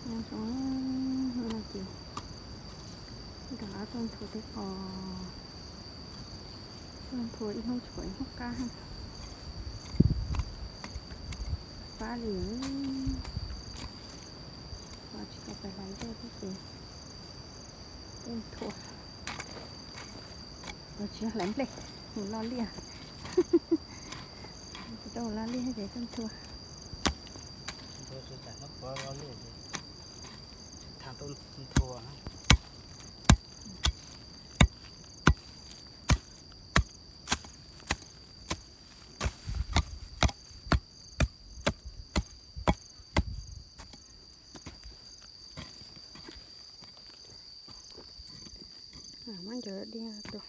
Nyob zoo, hnub no ces nrog ob tug nthua tej qos, tug nthua ib hnub tsis pom ib hnub qab, fab li, los tsis tau pais hlais nplej thiab ces tuaj nthua, los tsis hlais nplej, mus loj liaj, tsis tau mus loj liaj ces tuaj nthua. Thaum tuaj nthua. Muab ncaws diaj rau,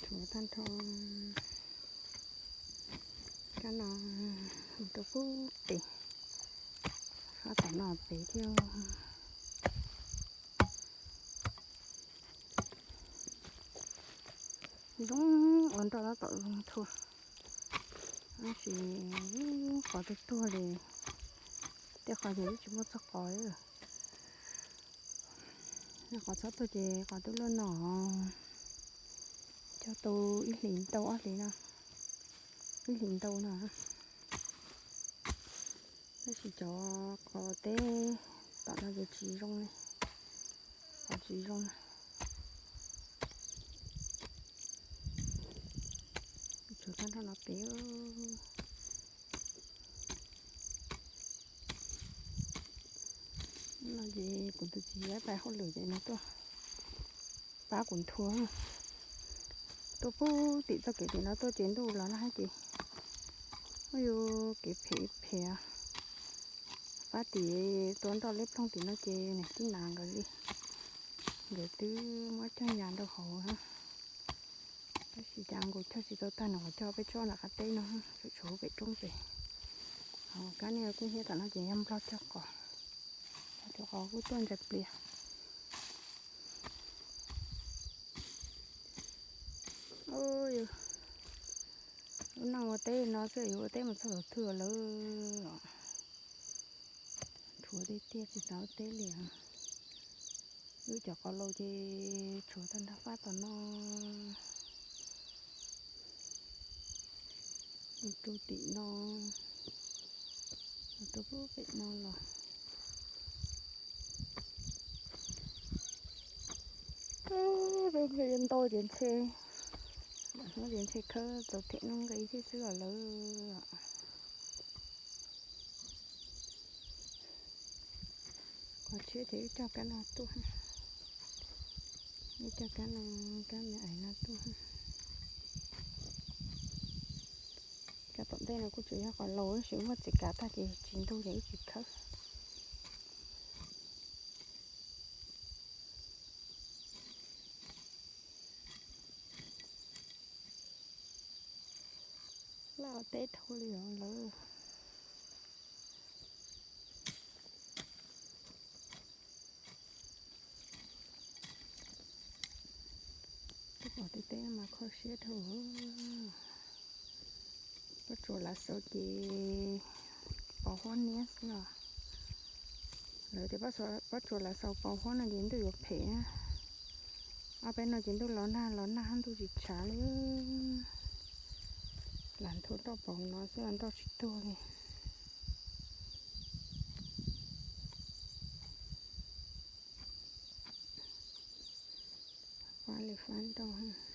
tshuav tag nrho kab no mus rau pub pem, fab tom no pem thiab. Zoo ua nroj tab tom zoo nthua, tab sis qos twb tuag li, tej qos ces twb tsis muaj txog qos li. Qos txhob tuag ces qos twb luaj no, cog tau ib hlis ntau ob hlis no, ib hlis ntau no. Tab sis cov qos teb tom no ces tsis zoo li, qos tsis zoo na. Tshuav tag nrho no pem. No ces kuv tus txiv pais hauj lwm ces nws tuaj pab kuv nthua. Tuaj pub tim txoj kev tim no tuaj ces ntuj los nag ces, ua yus kev phem phem, fab tim tua nroj liab ploog tim no ces niam tij nas nkawd li, nkawd twb muab cog nyas rau hauv. Tab sis cas nkaus cog tsis tau tag, nws qhov cog peb tsob nram qab teb no, tshuav pem roob pem. Ho kab niag kub hnyiab tom no ces yog nplog cog qos, cog qos kuj tuaj ntsa plias. Lub neej ua teb no xwb, yuav ua teb mus txog thaum twg lawm. Rhuav tiag tiag tsis xav ua teb li. Wb cov qos laus ces tshuav tag nrho fab tom no, rau tim no, rau pem no los. Ntau ces ntshe, hnub ces ntshe khawb txaus them nuj nqi thiab xwb os lawm. Qos tshiab ces wb cog kab no tuaj, wb cog kab no, kab me ais no tuaj. Kab tom ntej no kuj tsuas yog qos laus tab sis muaj txiv kav tag ces tsis ntug ces wb tsis khawb. Laj teb dhau li os lawm. Tuaj pom tej teb mas kho siab dhau. Pob tsuas lav xaus ces pos huab niab xwb os. Lawv tias pob tsuas lav xaus pos huab no ces ntuj yuav phem. Ob peb no ces ntuj los nag los nag ntuj tsis tshav li. Lam nthua roj pos no xwb nroj tsis tuag li. Fab li fab nroj.